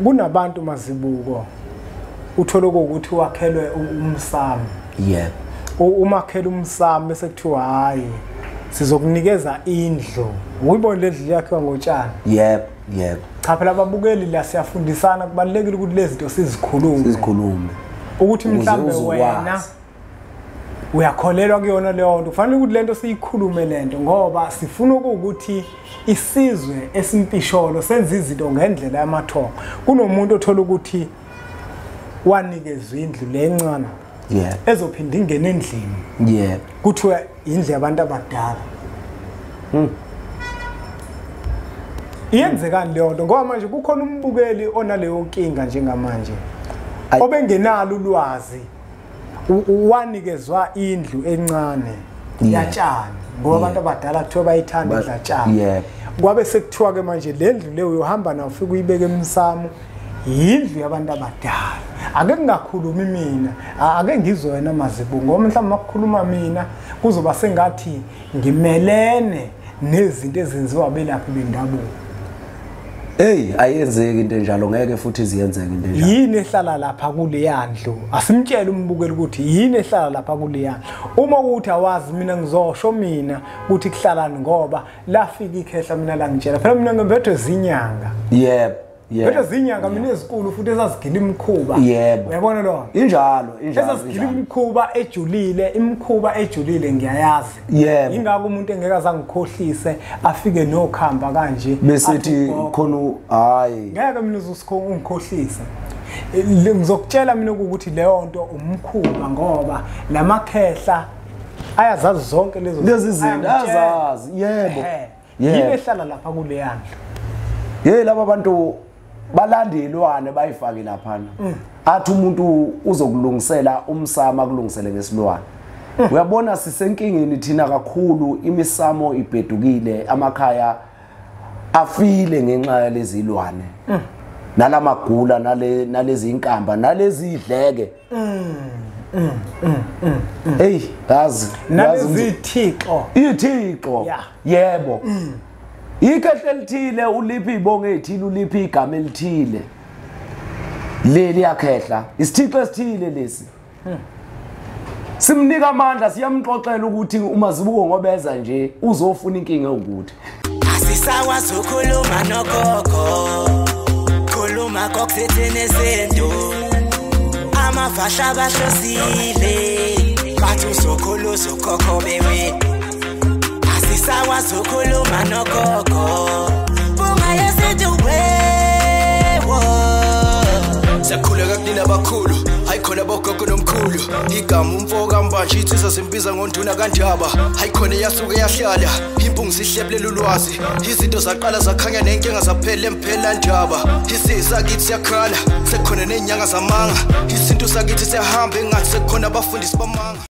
Kunabantu Mazibuko uthola ukuthi wakhelwe umsamo. Yebo. Umakhela umsamo bese kuthiwa hayi sizokunikeza indlu. Uyibona le ndlu yakhiwa ngotshani. Yebo, yebo. Cha phela ababukeli la siyafundisana, kubalulekile ukuthi lezi zinto sizikhulume. Sizikhulume. Ukuthi mhlambe wena uyakholelwa kuyona leyo nto, kufanele ukuthi lento siyikhulume lento ngoba sifuna ukuthi isizwe esimpisholo senze izinto ngendlela yamathongo. Kunomuntu othola ukuthi wanikezwa indlu lencane, yeah, ezophinda ingene endlini, yeah, kuthiwa indlu yabantu abadala. Iyenzekani leyo nto? Ngoba manje kukhona umbukeli onaleyo nkinga njengamanje obengenalo ulwazi, wanikezwa indlu encane yatshani ngoba abantu abadala kuthiwa bayithanda indlu yatshani. Kwabe sekuthiwa ke manje le ndlu leyo uyohamba nayo ufike uyibeke emsamo, yindlu yabantu abadala. Ake ngingakhulumi mina, ake ngizwe wena Mazibuko, ngoba mhlawumbe makukhuluma mina kuzoba sengathi ngimelene nezinto ezenziwa abelaphi bendabuko. Hey, ayenzeki into enjalo, ngeke futhi ziyenzeke into enjalo. Yini ehlala lapha kuleya ndlu? Asimtshele umbukeli ukuthi yini ehlala lapha kuleya ndlu. Uma ukuthi awazi, mina ngizosho mina ukuthi kuhlalani ngoba lafika ikhehla mina langitshela. Phela mina ngembethwe zinyanga. Yebo. Yebo. Bethwe zinyanga mina ezinkulu futhi ezazigila imikhuba. Yebo. Uyabona lo? Injalo, injalo. Ezazigila imikhuba ejulile, imikhuba ejulile ngiyayazi. Yebo. Ingakho umuntu engeke azangikhohlise afike nokhamba kanje. Besithi khona hayi. Ngeke mina uzungikhohlise. Ngizokutshela mina ukuthi leyo nto umkhuba ngoba lamakhehla ayazazi zonke lezo zinto azazi. Yebo. Yini ehlala lapha kuleya ndlu? Hey, laba bantu balandelwane bayifake laphana. Athi umuntu uzokulungisela umsamo akulungisele ngesilwane. Uyabona sisenkingeni thina kakhulu, imisamo ibhedukile, amakhaya afile ngenxa yalezi ilwane. Nalamagula nale nalezi inkamba nalezi idleke. Hey, yazi nalezi ithixo. Ithixo. Yebo. Ikhehle elithile uliphi ibonge ezithile uliphi igama elithile. Leli yakhehla isithixo esithile lesi. Simnika amandla, siyamxoxela ukuthi uMazibuko ngobeza nje uzofuna inkinga ukuthi asisakwazi ukukhuluma nogogo, khuluma kokuthini izinto amavasha bahlosile bathi uzokhuluza ukhokho bewe. Asisakwazi ukukhuluma nogogo, bunga yesintu wewo. Siyakhuleka kunina abakhulu, hayi khona bogogo nomkhulu. Igama umfo kaMbanje insizwa simbiza ngonduna kaNdaba. Hayi khona yasuke yahlala impungu sihlebulela ulwazi. Izinto zaqala zakhanya nenkinga zaphela emphela ndaba. Isisakithi siyakhala sekukhona nenyanga zamanga. Isintu sakithi siyahamba engathi sekukhona abafundisi bamanga.